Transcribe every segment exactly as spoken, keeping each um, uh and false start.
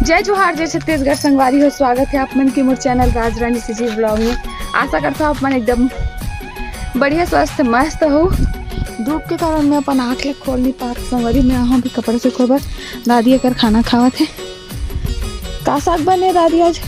जय जोहार, जय छत्तीसगढ़ संगवारी हो, स्वागत है आप मन के मोर चैनल राज रानी सीजी ब्लॉग में। आशा करता हूँ आप मन एकदम बढ़िया, स्वस्थ, मस्त हो। धूप के कारण मैं अपन आँख ले खोल नहीं पात संगवारी। मैं आहा भी कपड़ा सुखो बर। दादी एकर खाना खावत है। का साग बने दादी आज?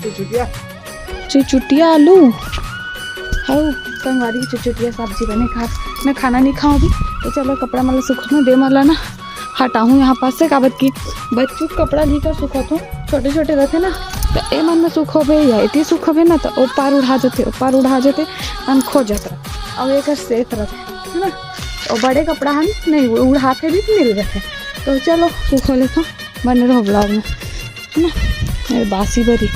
चुचुटिया। चुचुटिया आलू। हऊ संगवारी, चुचुटिया सब्जी बने खास। मैं खाना नहीं खाऊँ अभी, तो चलो कपड़ा मला सुखा दे, मला ना हटाहूँ यहाँ पास से, काबर की बच्चू के कपड़ा ली कर सुखत हूँ, छोटे छोटे रहते ना, तो ए मन में सुखोबे या एती सुखोबे ना, तो ओ पार उड़ा जते, ओ पार उड़ा जते, हम खो जाता। अब एक सेफ रहते है ना, और बड़े कपड़ा हम नहीं उड़ाते भी मिल जाते। तो चलो सुखो लेता, बने रहो ब्लॉग में, है ना? ए, बासी बरी।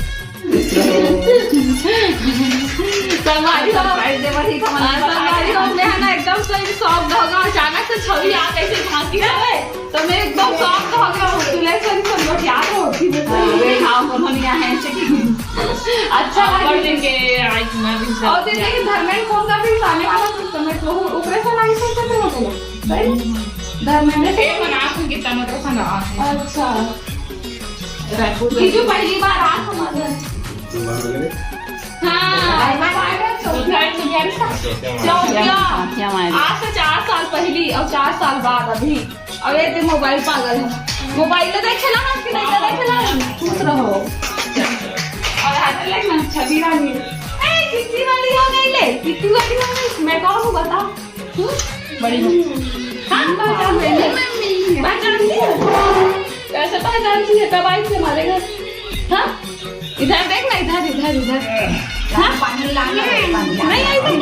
संगवारी हो, हाँ, संगवारी हो, मैं है ना एकदम सही शॉक हो गया, अचानक से छवि आ कैसे झांकी है, तो मैं एकदम शॉक हो गया हूँ। दुल्हन से भी समझ याद हो थी, हाँ, वे हाँ, उन्होंने यहाँ ऐसे की। अच्छा हाँ, लगा। पढ़ लेंगे, आज मैं भी और सब देखिए, धर्मेंद्र कौन सा भी सामने वाला कुछ समझ लो, ऊपर से लाइन से चल रहा है। सही? धर्मेंद्र ए, मनास में कितना मदरसा ना है। अच्छा। रायपुर में। जीजू पहली बार आ हमारे। हाँ। तो घर से घर से चौकिया। चौकिया मारी। आज से चार साल पहली और चार साल बाद अभी। और ये तो मोबाइल पागल है। मोबाइल तो देखे ना, कि नहीं तो देखे ना। खुश रहो। और हाथ लग ना, छवि रानी। ए, कितनी वाली हो गई ले? कितनी वाली हो गई? मैं कौन हूँ, बताओ। हम्म? बड़ी हो। हाँ, पहचान गई। पहचान लिया। कैसे पहचानती है? कब आई थी हमारे घर? हाँ? इधर देख ना, इधर, इधर, इधर। हाँ? पानी लाने, पानी लाने। नहीं आई थी।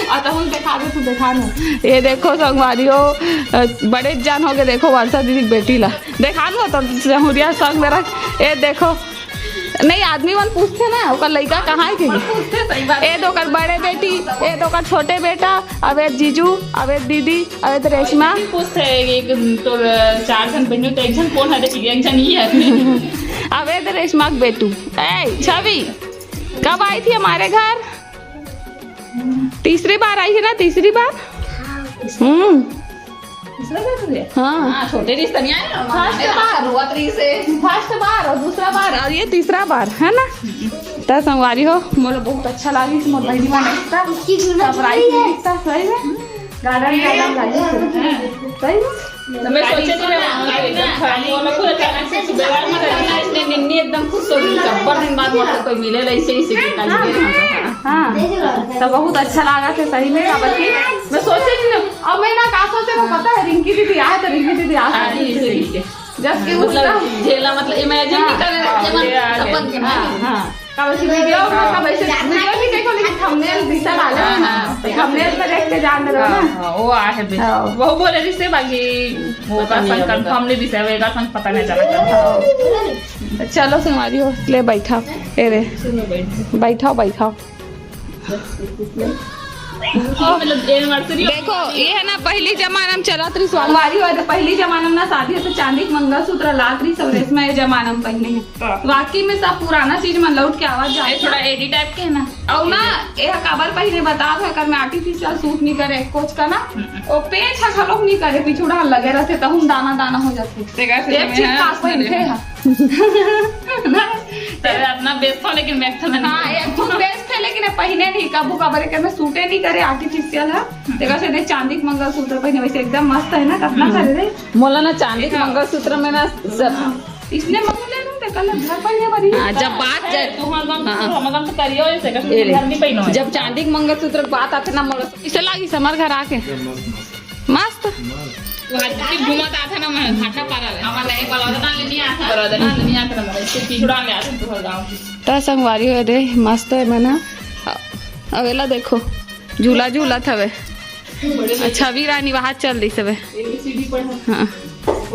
और तब उसे दिखा दो, तू दिखा दो। ये देखो संगवारी हो, अ, बड़े जान हो गए। देखो वर्षा दीदी की बेटी ला दिखा दो, तो जहुरिया संग मेरा। ये देखो, नहीं, आदमी मन पूछते ना, ओकर लइका कहाँ है कि? पूछते, सही बात। ए दे ओकर बड़े बेटी, ए दे ओकर छोटे बेटा, अब ए दे जीजू, अब ए दे दीदी, अब ए दे रेशमा। नहीं पूछते, एक तो चार जन बहनों, तो एक जन कौन है, देखिए, एक जन ही है। अब ए दे रेशमा के बेटू। ए, छवि, कब आई थी हमारे घर? तीसरी बार आई है ना, तीसरी बार। हम्म। दूसरा बार हो गया? हाँ। हाँ, छोटे रिश्ते नहीं आए ना, फर्स्ट बार। रोवत रही से। फर्स्ट बार और दूसरा बार और ये तीसरा बार है ना। त संगवारी हो, मोला बहुत अच्छा लागिस, मोर बहिनी मन एकता। उसकी गुना सब राई थी। एकता, सही में। गार्डन, गार्डन लागिस। सही में। तो मैं सोचे थे ना, एकदम खराब हुआ, मैं खुद अचानक से सुबह में रहती ना, इसने निन्नी एकदम खुश हो गई। जब्बर दिन बाद मोर से कोई मिले रही से, इसी के कल गए हम तो। हाँ। तो बहुत अच्छा लगा थे सही में, काबर कि मैं सोचे थी ना, अब मैं ना का सोचे, वो पता है, रिंकी दीदी आए तो रिंकी दीदी आ हाँ, सकती इसी थी। के। जबकि मतलब, उसका झेला, मतलब, इमेजिन हाँ। भी करे रहते मन, ये आ गया। अपन के हाँ, मन। हाँ। काबर कि वीडियो में, मतलब, ऐसे वीडियो भी देखो, लेकिन थंबनेल दिशा डाले हो ना। हाँ, हाँ। थंबनेल में देख के जान रहे हो ना। हाँ, हाँ, वो आ है बे। हाँ। वो बोले रिश्ते, बाकी वो पता का नहीं संग है कंफर्म नहीं रिश्ते, वो का संग पता नहीं चला। हाँ। चलो, संगवारी हो, ले बैठा। ए रे। सुनो, बैठ। बैठाओ, बैठाओ। मतलब एनिवर्सरी। देखो, ये है ना, पहली जमाना में चलत रही स्वाद। हमारी बात है, पहली जमाना में ना शादी होते चांदी के मंगलसूत्र लात रही सब रेशमा, ये जमाना में पहने हैं। हाँ। वाकई में सब पुराना चीज मन लौट के आवत जाए। ये थोड़ा एडी टाइप के है ना। और ना, ये काबर पहने बता दो, एकर में आर्टिफिशियल सूट नहीं करे, कुछ का ना, हम्म। वो पेच हा घलोक नहीं करे, पिछुड़ा लगे रहते, तहु दाना दाना हो जाते। तेरा से एक में चीज है, खास पहनते हैं। तबे अपना बेचथव, लेकिन बेचथव नहीं। हाँ, एक ठो बेचथे, लेकिन ये पहिने नहीं, कभू काबर के में सूटे नहीं करे, आर्टिफिशियल है। तेकर से देख, चांदी के मंगलसूत्र पहिने, वैसे एकदम मस्त है ना, कतना हम्म। करे रे। मोला ना चांदी के हाँ। मंगलसूत्र में ना सब हाँ। इसने मंगल ले लूं, तेकर ना घर पहिने बड़ी। हाँ, जब बात जाए, तू हम, हाँ। हम, हम तो करियो, ऐसे कर, ये ले। घर नहीं पहिनो है। जब चांदी के मंगलसूत्र के बात आथे ना, मोला इसे लागिस हमर घर आके। मस्त। तू आज भी घूमत आथा ना, मैं भाटा पारा ले। हमर नहीं, बलौदा ले नहीं आथा। बलौदा ले नहीं आथा ना, मैं इसको पिछड़ा ले आथा, तू गाँव की। त संगवारी हो दे, मस्त है मना। अ-, अवेला देखो, झूला झूलत हवे। अच्छा, छवि रानी वहाँ चल दिस हवे। एबीसीडी पढ़ा। हाँ,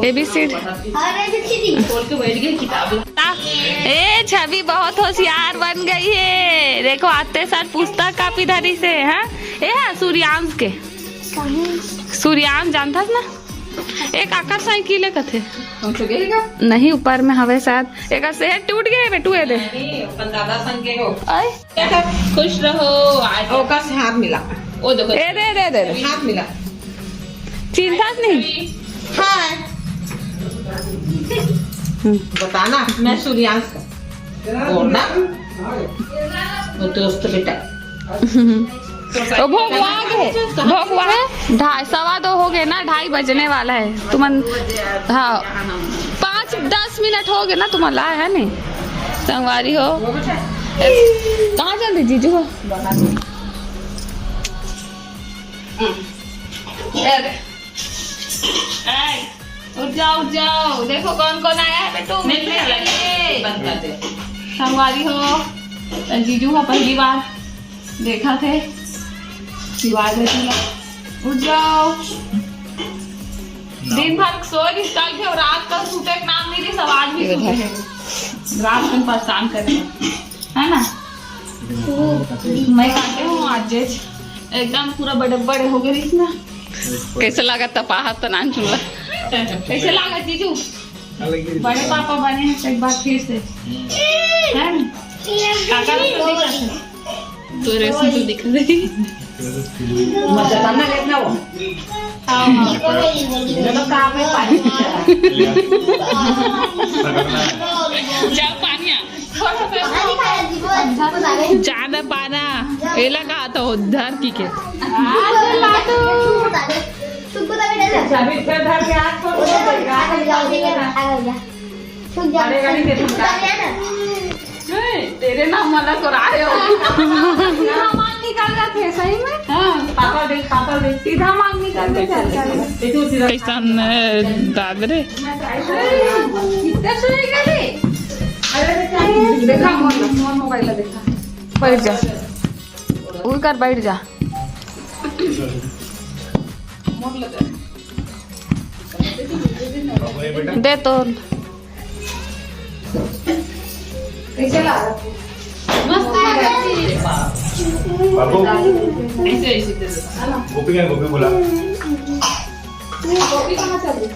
एबीसीडी। और एबीसीडी। खोल के बैठ गई किताब ला। ए, छवि बहुत होशियार बन गई है। देखो, आते साथ पुस्तक कापी धरी से, हाँ? ए, हाँ, सूर्यांश के। सूर्यांश जानथस ना? एक आकर साइकिल है कथे। कौन सा गिरेगा? नहीं, ऊपर में हवे शायद। एक से टूट गए बेटू, ये दे। नहीं, अपन दादा संग के हो। आय। खुश रहो, आज ओकर से हाथ मिला। ओ देखो। ए दे, दे, दे, दे। हाथ मिला। चिंता नहीं। हाय। बताना, मैं सूर्यांश का बोलना, वो दोस्त बेटा। ओ भोगवा गे, भोगवा ढाई, सवा दो हो गे ना, ढाई बजने वाला है। तुमन, हाँ, पाँच दस मिनट हो गे ना, तुमन लाए है नी संगवारी हो। कहाँ चल दी जीजू हो? ए, उठ जाओ, उठ जाओ। देखो कौन कौन आया है बेटू, मिलने के लिए। बंद कर दे। संगवारी हो, जीजू का पहली बार देखा थे। शिवाय बेटी ला। उठ जाओ। दिन भर सोए रिहिस कल के, और रात का सूते के नाम नहीं रही, सब आज भी सूते हैं। रात में परेशान करे, है ना? मैं काटे हूँ आज, एकदम पूरा बड़े बड़े हो गए रही ना। कैसे लगा तपाहा तो नान चूल्हा? कैसे लगा जीजू? बड़े पापा बने हैं तो एक बार फिर से, है ना? काका तो दिखा थे। तो रेशम तो दिखा दे। मजा करना कितना वो? हाँ, हाँ। ये तो काम है, पानी पी रहा है। जाओ पानी आ। ज्यादा पाना, एला कहा तो धर की के। चाबी इधर धर के हाथ खोल, मारेगा नहीं तेरे को। नहीं, तेरे नाम वाला तो रहा है। सीधा मांग निकल जाते हैं सही में। हाँ, पापा देख, पापा देख। सीधा मांग निकल जाते हैं। देखो सीधा। कैसन, अ, दाद रे? कितना सोएगा रे? अरे देखा, मोर, मोर मोबाइल देखा। बैठ जा। उड़ कर बैठ जा। दे तो। मस्त है। बाबू। ऐसे, ऐसे दे दो। गोपी का, गोपी बोला। गोपी कहाँ चल रही?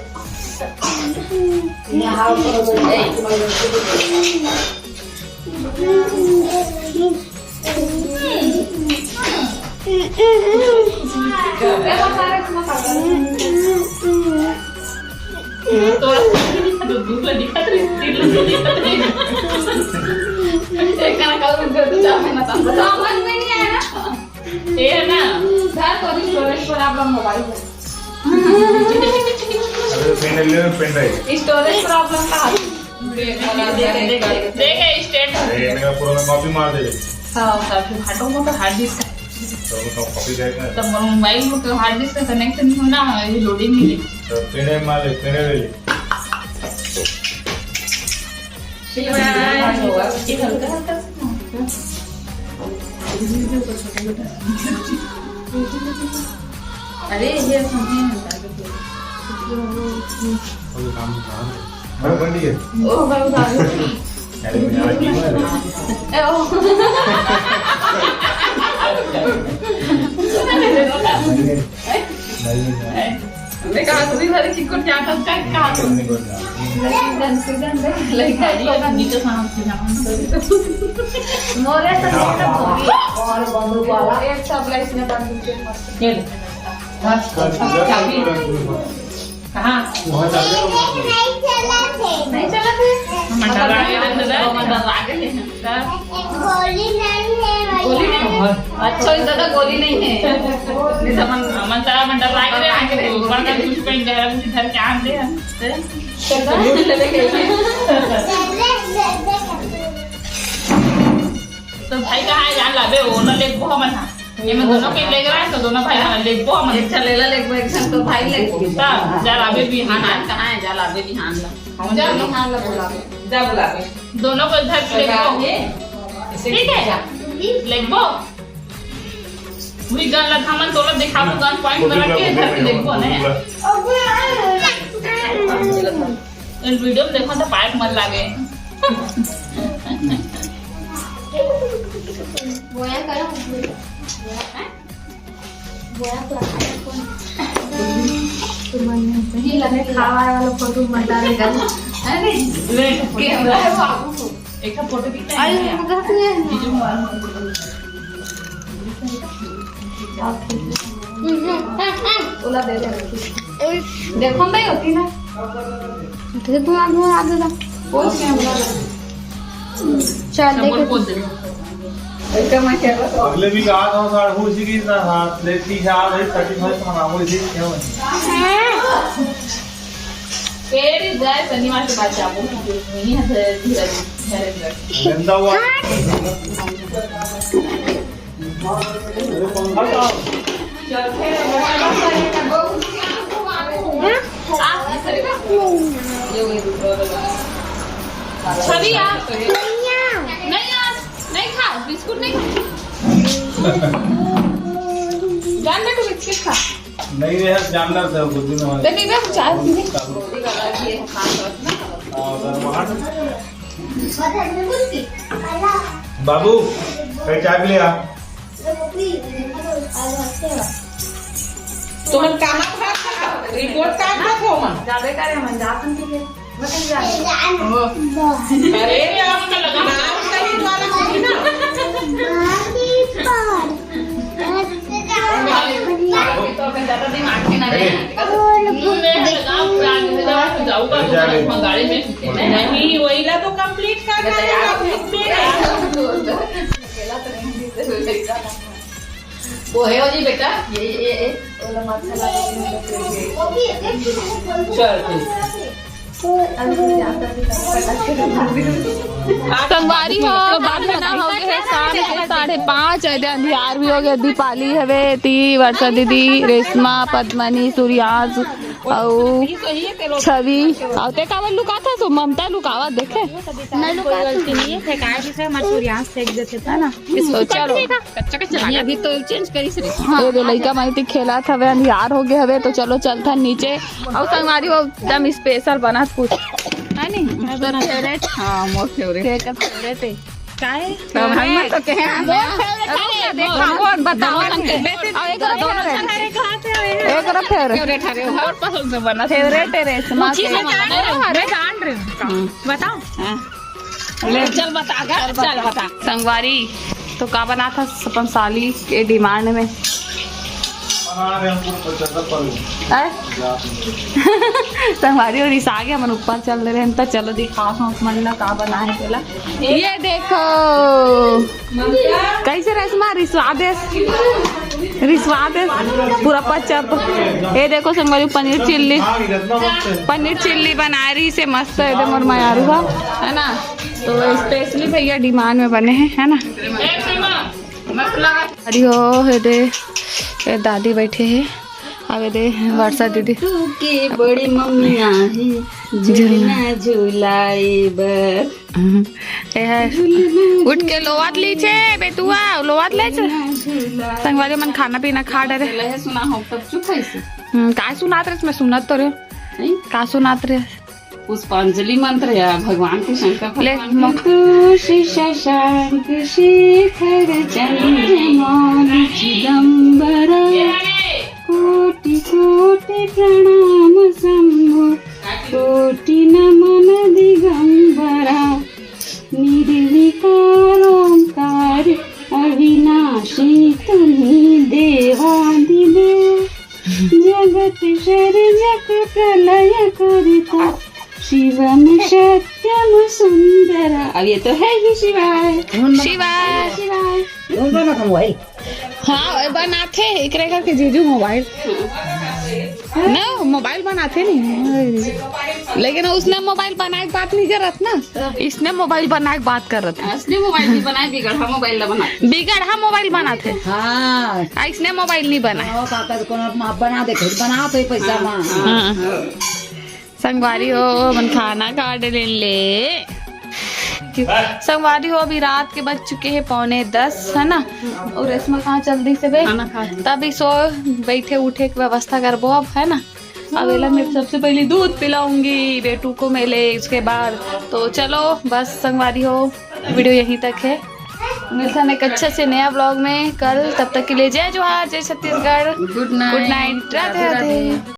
समझ में नहीं आया ना। ये है ना, घर पर भी storage problem mobile में। अरे पेन ले, पेन ड्राइव। Storage problem का हाल। देख, देख, देख, देख, stand। अरे, इनका पूरा में कॉपी मार दे। हाँ, काफी हाथों में तो hard disk है। तो वो तो कॉपी जाएगा। तो मोर मोबाइल में तो hard disk का connection नहीं होना, ये loading नहीं है। तो पेन ड्राइव मार ले, पेन ड्राइव ले ले। अरे, ये समझे नहीं। अरे, बन गया। ओ, बाबू, बाबू। अरे, मेरा आदमी है। ए, ओ। नहीं, नहीं। देखा, असली वाले चिक्कुट क्या था, उसका कहा था? लड़का इसको नीचे से हाथ से जाओ। मोरे से और बंदूक वाला। एक सब लाइफ में बंदूक के मस्त। ये ले। चाबी। कहाँ? वहाँ चाबी। नहीं चला थे। मंडरा के अंदर है। मंडरा के अंदर। गोली नहीं है भाई। गोली नहीं है। अच्छा, इस दादा गोली नहीं है। नहीं समझ। हमन सारा मंडरा के रहे हैं, ऊपर का कुछ पे गहरा कुछ धर के आन दे हम। चल, लूट लेवे के। तो भाई कहाँ है, जान लाबे, वो ना लेगबो हमन हा। ये मैं दोनों के लेग रहा है, तो दोनों भाई हमन लेगबो हमन। एक ठा लेला लेगबो, एक ठा तो भाई लेगबो। ता, जा लाबे बिहान। बिहान कहाँ है, जा लाबे बिहान ला। हम जा। दोनों बिहान ला बोलाबे। जा बोलाबे। दोनों को इधर से लेके आओ। ठीक है? लेगबो। वही गन ला हमन तोला दिखाबो, गन पॉइंट में रख के इधर से लेगबो ने। इन वीडियो में देखो तो पाइप मत लागे। बोया करो। बोया तो आता है कौन? तुमन नहीं लगे खावा वाला फोटो मत डालेगा। अरे, कैमरा है बाबू को। एक फोटो भी अरे, नहीं है। मुझे नहीं है। वीडियो में वाला। ओला दे दे। देखो नहीं होती ना। धुआं, धुआं आ गया। चल, देख। अगले भी कहा था, साढ़े उसी की ना, हाँ, लेती है, आ रही, थर्टी फाइव का नाम, वो इसी क्या है? फिर जाए शनिवार के बाद जाबो, नहीं है, धीरे, धीरे, धीरे। गंदा हुआ। छवि, आ। नहीं, आ। नहीं खा, बिस्कुट नहीं खा। जान बेटू, बिस्किट खा। नहीं रे, जानना था, बुद्धि में तो नहीं बे, चाय पी ले। हाँ, उधर वहाँ। बाबू, कहीं चाय पी ले आ। तुमन काना खा, रिपोर्ट कार्ड देखो मन। जाबे करे मन, जा तुम के। अरे, नाम सही वाला कुछ ना। नहीं, वही ला तो कंप्लीट करना है, public में। वो है वाली बेटा, ये, ये, ये, ये। चल, ठीक। संगवारी हो, बात ना हो गए है शाम के साढ़े पाँच, अदे अंधियार भी हो गए। दीपाली हवे, ती वर्षा दीदी, रेशमा, पद्मनी, सूर्यांश, अउ छवि, अउ ते काबर लुकात हस? ममता लुकावत देखे। नहीं लुकावत। गलती नहीं है, फेंकाए भी से हमारे सूर्यांश फेंक देते थे ना। तो चलो। कच्चा कच्चा ये अभी तो चेंज करिस रे। हाँ। ये दे लइका मन ती खेलत हवे, अंधियार हो गए हवे, तो चलो चलथन नीचे। अउ संगवारी हो एकदम स्पेशल बनत कुछ, है नी? मोर फेवरेट। हाँ, मोर फेवरेट। फेवरेट है। काहे? तो हम तो कहे हैं, मोर फेवरेट है। देखो, कौन बताओ हमके? अउ एक फेवरेट। एक फेवरेट। फेवरेट है रे, मोर पसंद से बना। फेवरेट है रेशमा के। अरे जान रहे हो। बताओ। हाँ। ले, चल बता गा, चल बता। संगवारी, तो का बनात हस अपन साली के डिमांड में? बना रहे हैं कुछ पचहत्तर पर। आय? संगवारी अउ रिसा गे, हमन ऊपर चल दे रहे हैं, तो चलो दिखात हूँ मन ला का बना है तेला। ये देखो, कैसे रेशमा, रिसवा देस, रिसवा देस पूरा पचप। ये देखो संगवारी, पनीर चिल्ली, पनीर चिल्ली बनाए रहिसे, मस्त है, दे मोर मयारू हा, है ना? तो स्पेशली भैया डिमांड में बने हैं, है ना? अरे हो, हे दे, ये दादी बैठे हैं, आवे दे वर्षा दीदी। तू के बड़ी मम्मी आहे, झूलना झुलाए बर। हम्म, ये है। उठ के लोवात ली छे, बेटुआ, लोवात ले छे। संगवारी मन खाना पीना खा डरे। ले सुना हो, तब चुप है इसे। हम्म, का सुनात रहे? मैं सुनत तो रहे। नहीं? का सुनात रहे? पुष्पांजलि मंत्र या भगवान के, शंकर ले, भगवान के। तुलसी शशांक शेखर चंद्रमौलि चिदंबरा। कोटि कोटि प्रणाम शंभो, कोटि नमन दिगंबरा। निर्विकार ओंकार अविनाशी तुम्ही देवादिदेव। जगत सर्जक प्रलय करता शिवम सत्यम सुंदरा। अब ये तो है ही शिवाय। शिवाय। शिवाय। हाँ, बनाथे, एकरे घर के जीजू मोबाइल। ना, मोबाइल बनाथे नहीं। लेकिन उसने मोबाइल बनाए के बात नहीं करत ना। इसने मोबाइल बनाए के बात करत है। इसने मोबाइल नहीं बनाए, बिगड़हा मोबाइल ला बना। बिगड़हा मोबाइल बनाथे। हाँ। आ, इसने मोबाइल नहीं बनाए। हाँ, काका तो कोनो आप बना दे, बना तो ही पैसा हाँ, माँ। हाँ। हाँ। संगवारी हो, हमन खाना खा डरेन ले। संगवारी हो, अभी रात के बज चुके हैं पौने दस, है ना? अउ रेशमा कहाँ चल दी से बे? खाना खा ली। तभी सो बैठे उठे के व्यवस्था करबो अब, है ना? अब एला मैं सबसे पहले दूध पिलाऊंगी बेटू को, मैं ले उसके बाद। तो चलो बस संगवारी हो, वीडियो यहीं तक है। मिलता है एक अच्छे से नया ब्लॉग में कल। तब तक के लिए जय जोहार, जय छत्तीसगढ़। गुड नाइट। गुड नाइट। राधे राधे।